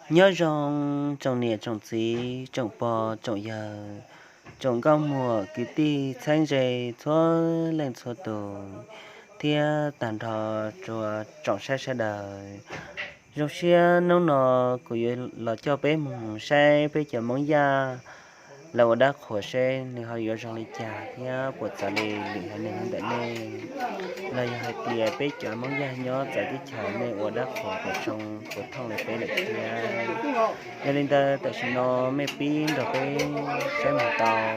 Nyob zoo tsoom niam tsoom txiv, tsoom pog tsoom yawg, tsoom nkauj muam kwv tij txheeb ze txhua leej txhua tus, thiab tag nrho rua tsoom saib sawv daws. Zoo siab hnub no kuv yuav los coj peb mus saib peb cov Hmoob Yaj lawv ua dab qhuas seb nws ho yuav zoo li cas thiab puas txawv li lwm haiv neeg ntawm nej, los yog hais tias peb cov Hmoob Yaj nyob txawv teb chaws nej ua dab qhuas puas zoo puas thooj li peb lawm thiab. Yog li ntawd tam sim no mej pib nrog peb saib mus tau.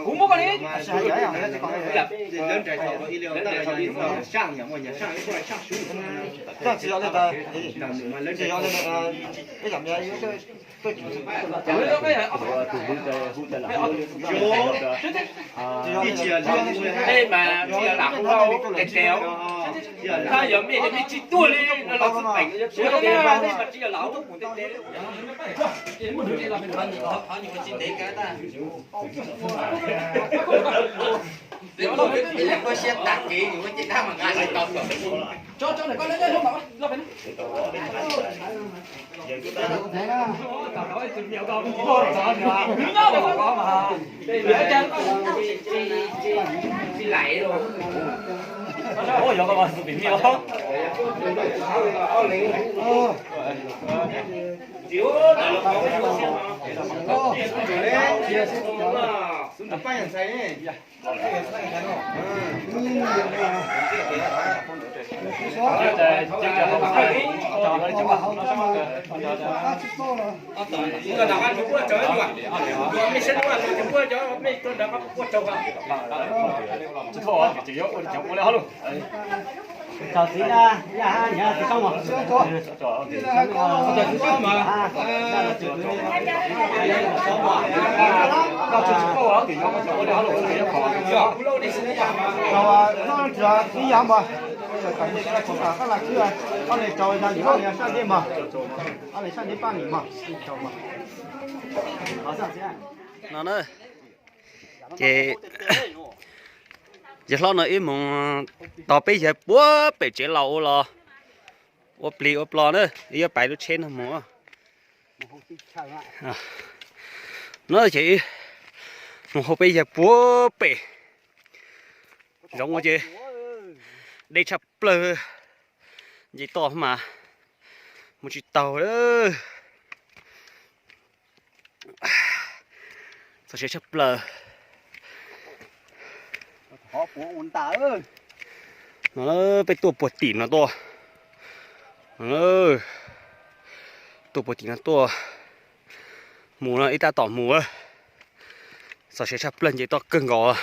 Kuv muab koj li. Tsis yog li ntawd, tsis yog li ntawd, ib yam li Tej mas tsis yog lam hu hau tes tes, tab yog mej mej tsis tuaj li no los tsis peem, tej mas tsis yog lam hu tes tes. Tsis thov, ces yuav ua li cas ua li hab lauj. Tsis thov txiv na, yog hab nyiam txiv tsob mas. Txiv tsob mas. Tsis thov ces yuav ua li hab lauj, yuav qhov. Txiv yam mas, txawm kom nyias tsis tau txhua qhov qab laj khwb, ob leeg tsaus yog yim ob leeg sab ntsej mas, ob leeg sab ntsej paj nim mas. No na, ces yawg hlob no wb mus tos peb yawg puag pem tsev laus ua los, ua plig ua plo na, wb yuav pais lub tsheb no mus. No ces mus hu peb yawg puag pem, zoov ua ces deb tshaj plaws, nce toj mas mus tsis taus. Txog siab tshaj plaws. No peb tuaj puag tim no tuaj, tuaj puag tim no tuaj, mus no ib tab tom mus. Txog siab tshaj plaws, nce toj kawg nkaus.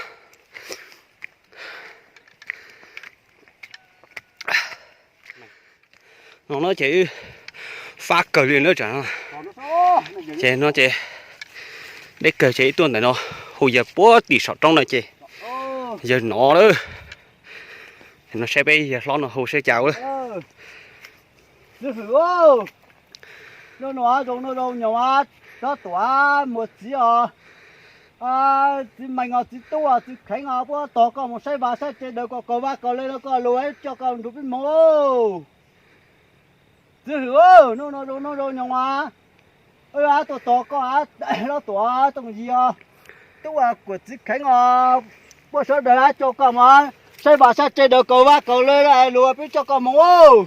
No no ces fab kawg li na. Ces no ces deb kawg ces ib tuaj ntawm no hu yawg puag tim saum roob no ces yawg no lawm. No saib peb yawg hlob no hu saib cas ua. Txiv hwm, no no zoo no zoo nyob, tsob tuam muag txiv os. Txiv mees os, txiv tub os, txiv kheev os, puab tos koj mus saib vaj saib tsev daws kom kaus vaj kaus le no koj lug coj koj nrug peb moog. Txiv hwm, no no zoo no zoo nyob, tuaj tos koj, tsob tuam Tooj Yig os, tub kuam txiv kheev os, puab sawv daws coj koj mus saib vaj saib tsev daws kaus vaj kaus le lug peb coj koj moog.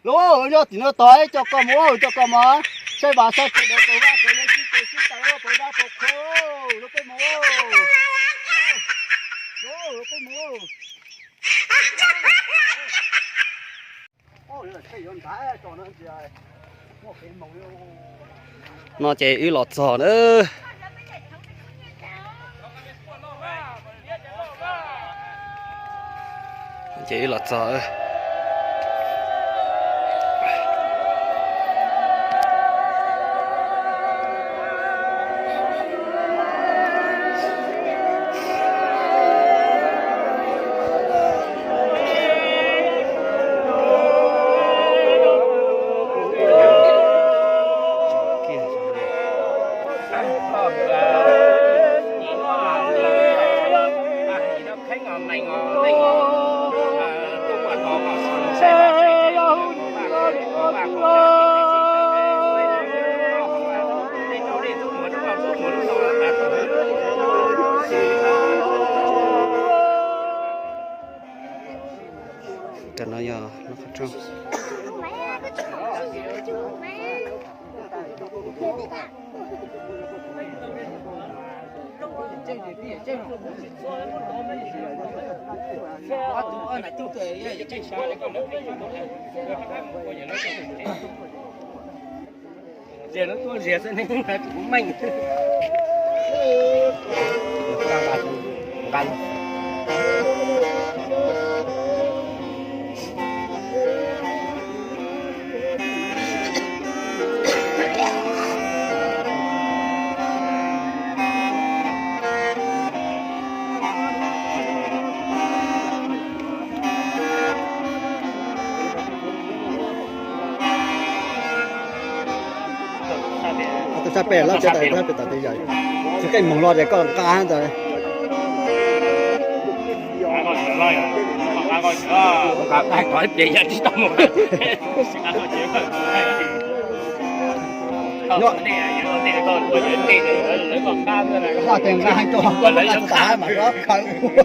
Lug nyob tim no tog coj koj moog, coj koj moog saib vaj saib tsev daws kaus vaj kaus le sib tw sib taw pov dab pov qhua, lug peb moog. Lug peb moog. Tej yuav nrad tso no ntsia, muaj kev moog li. No ces wb los txog na. Ces wb los txog. Cov no yog lub qhov rooj. Tus sab pem lawm, pem tom tij yawm. Tsis keej moog los ces koj nqa ntawd. Nqa ces nqa heev rau, koj nqa tsis tas mas koj khaws ua.